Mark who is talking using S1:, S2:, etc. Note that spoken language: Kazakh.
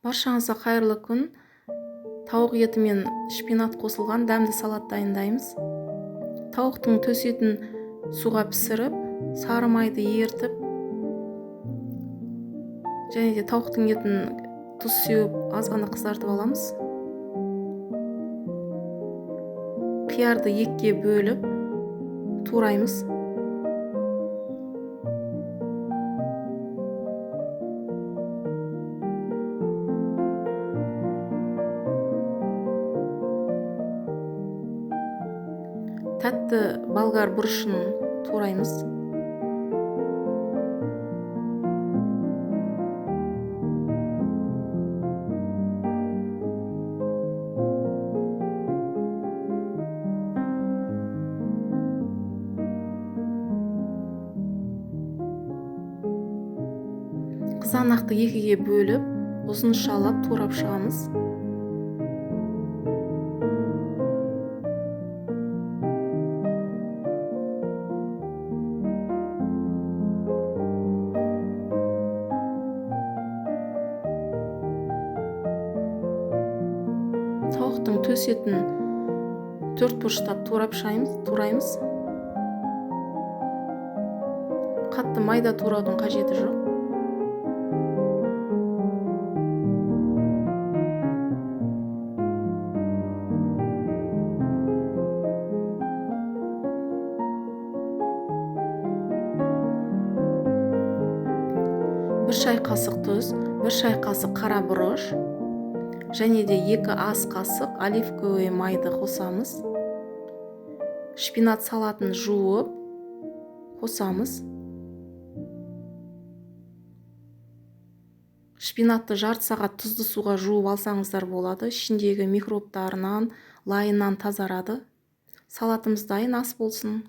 S1: Баршаңызға қайырлы күн. Тауық еті мен шпинат қосылған дәмді салат дайындаймыз. Тауықтың төс етін суға пісіріп, сары майды ертіп, және де тауықтың етін тұз сеуіп аз ғана қызартып аламыз. Қиярды екіге бөліп тураймыз. Тәтті болгар бұрышын тураймыз. Қызанақты екіге бөліп, ұзыншалап турап шығамыз. Тауықтың төс етін төрт бұрыштап турап тураймыз. Қатты майда тураудың қажеті жоқ. Бір шай қасық тұз, бір шай қасық қара бұрыш, және де 2 ас қасық оливковый майды қосамыз. Шпинат салатын жуып қосамыз. Шпинатты жарты сағат тұзды суға жуып алсаңыздар болады. Ішіндегі микробтарынан, лайынан тазарады. Салатымыз дайын, ас болсын.